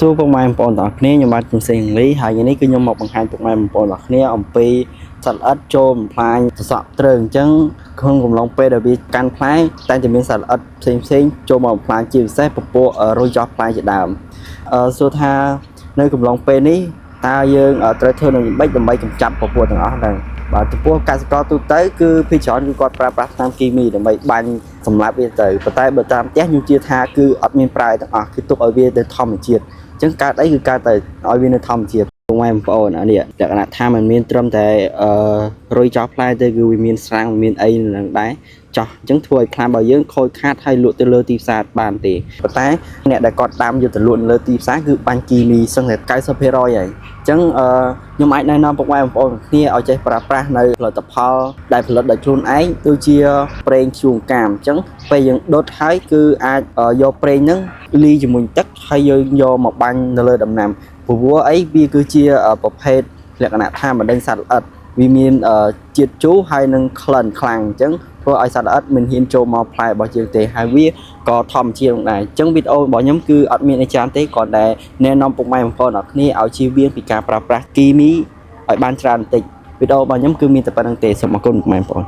សួរពុកម៉ែបងប្អូនទាំងអស់គ្នាខ្ញុំបាទជំសេងលីហើយថ្ងៃនេះគឺខ្ញុំមកបង្ហាញពុកម៉ែបងប្អូនទាំងអស់គ្នាអំពីសត្វល្អិតចូលបំផ្លាញសសក់ទ្រើងអញ្ចឹងក្នុងកំឡុងពេលដែលវាកាន់ផ្លែតែងតែមានសត្វល្អិតផ្សេងផ្សេងៗចូលមកបំផ្លាញជាពិសេសពពួករុយចោះផ្លែជាដើមអឺសួរថានៅកំឡុងពេលនេះតើយើងត្រូវធ្វើនឹងយ៉ាងម៉េចដើម្បីកម្ចាត់ពពួកទាំងអស់ហ្នឹងបាទចំពោះកសិករទូទៅគឺភាគច្រើនគឺគាត់ប្រើប្រាស់ថ្នាំគីមីដើម្បីបាញ់សម្លាប់វាទៅប៉ុន្តែបើតាមផ្ទះខ្ញុំជឿថាគឺអត់មានប្រើទាំងអស់គឺទុកឲ្យវាទៅធម្មជាតិ អញ្ចឹងកើតអីគឺកើតទៅឲ្យវានៅធម្មជាតិពុកម៉ែបងប្អូនអានេះលក្ខណៈថាมันមានត្រឹមតែអឺរុយចោះផ្លែទេគឺវាមានស្រាំងមានអីនៅនឹងដែរចោះអញ្ចឹងធ្វើឲ្យខ្លារបស់យើងខូចខាតហើយលក់ទៅលើទីផ្សារបានទេប៉ុន្តែអ្នកដែលគាត់ដាំយកទៅលក់នៅលើទីផ្សារគឺបាញ់គីមីសឹងតែ90%ហើយអញ្ចឹងអឺខ្ញុំអាចណែនាំពុកម៉ែបងប្អូនគ្នាឲ្យចេះប្រើប្រាស់នៅផលិតផលដែលផលិតដោយខ្លួនឯងដូចជាប្រេងជួងកាមអញ្ចឹងពេលយើងដុតហើយគឺអាចយកប្រេងហ្នឹង លីជាមួយទឹកហើយយើងយកមកបាញ់នៅលើដំណាំព្រោះអីវាគឺជាប្រភេទលក្ខណៈថាបណ្ដេញសត្វល្អិតវាមានជាតិជូរហើយនឹងក្លិនខ្លាំងអញ្ចឹងធ្វើឲ្យសត្វល្អិតមិនហ៊ានចូលមកផ្លែរបស់យើងទេហើយវាក៏ធម្មជាតិផងដែរអញ្ចឹងវីដេអូរបស់ខ្ញុំគឺអត់មានអីច្រើនទេគ្រាន់តែណែនាំពុកម៉ែបងប្អូនអរគ្នាឲ្យជៀសវាងពីការប្រើប្រាស់គីមីឲ្យបានច្រើនបន្តិចវីដេអូរបស់ខ្ញុំគឺមានតែប៉ុណ្្នឹងទេសូមអរគុណពុកម៉ែបងប្អូន។